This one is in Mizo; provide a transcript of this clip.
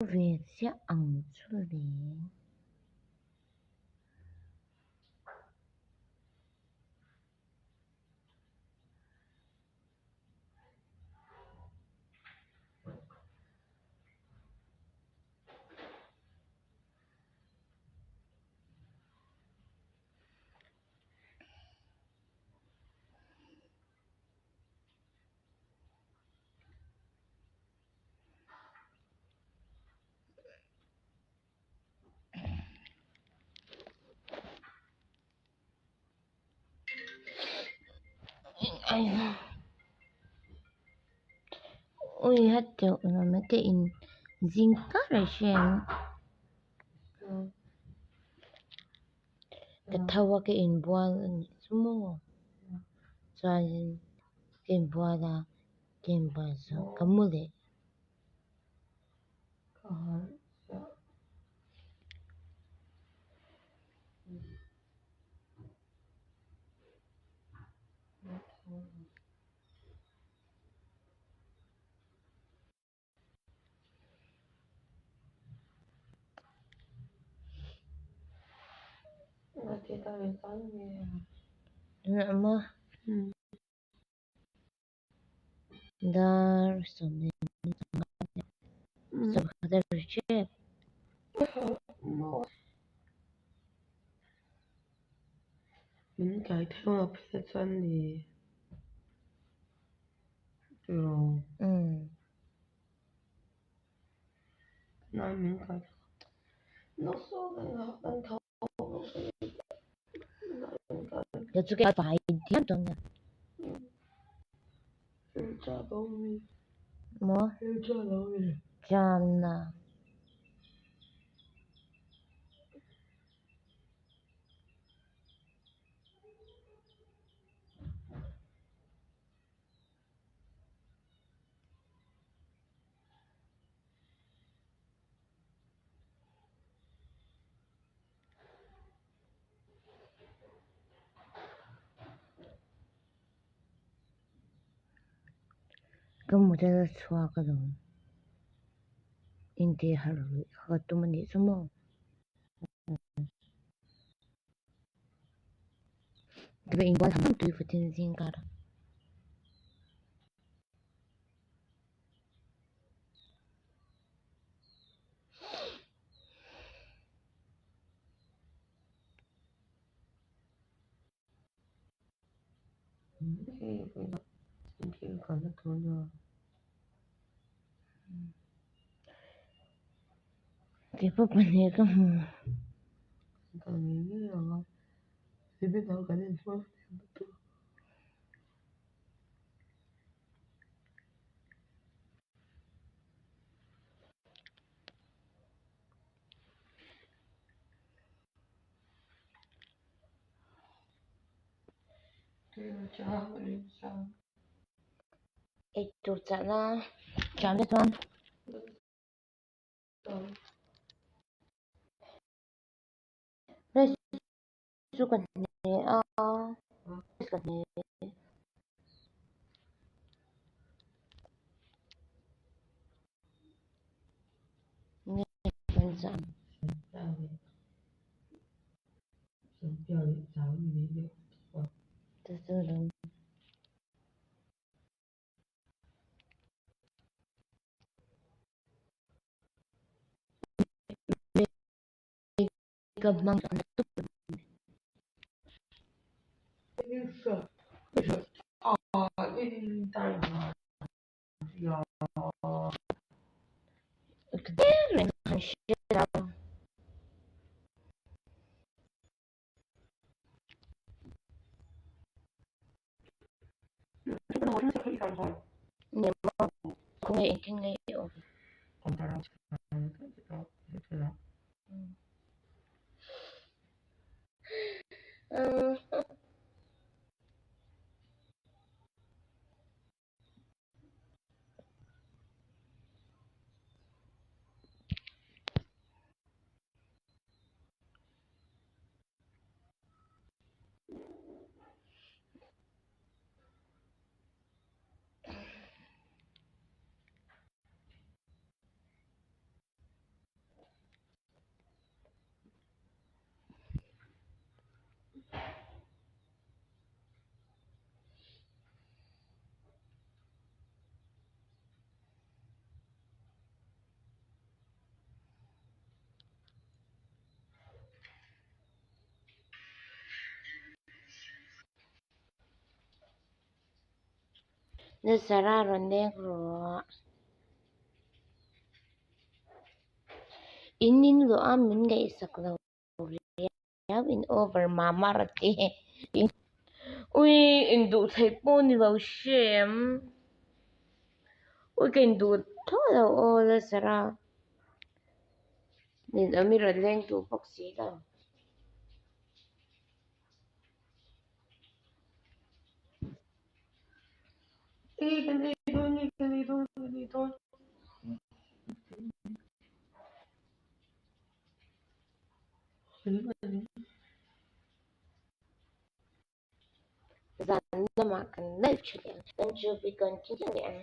Ve chiah ang chu le. Ui hetiang awm te in zing kar a hriat ka tho a ka inbual a nih chu maw chuanin ka inbual a. Ka mu leh. Dar 15 a ri tep. Min kai theuh a phei chuan ni tiraw nai min kai theuh. Maw? Chana. Ka model a chhuak alawm intih harh luih kha ka tum anih chu maw ka inbual ham ham tui vatin zing kar a. Keipawh pahnih ka hmu. Eitur chahna chahna chuan rice chu ka hne a rice ka hne. Ka hmang Nazara rawn leng rawh. In in luah a min ngaihsak lo riau in over mah mah ra ti. Ui induh theih pawh ni lo hrem. Ui ka induh thlawh lo aw Lazara. Ninawm i rawn leng duh bawk si lo. Nge kan ei dawn nge kan ei dawn kan ei dawn. Zan lamah kan live tha leh ang. Kan chu be continue leh ang.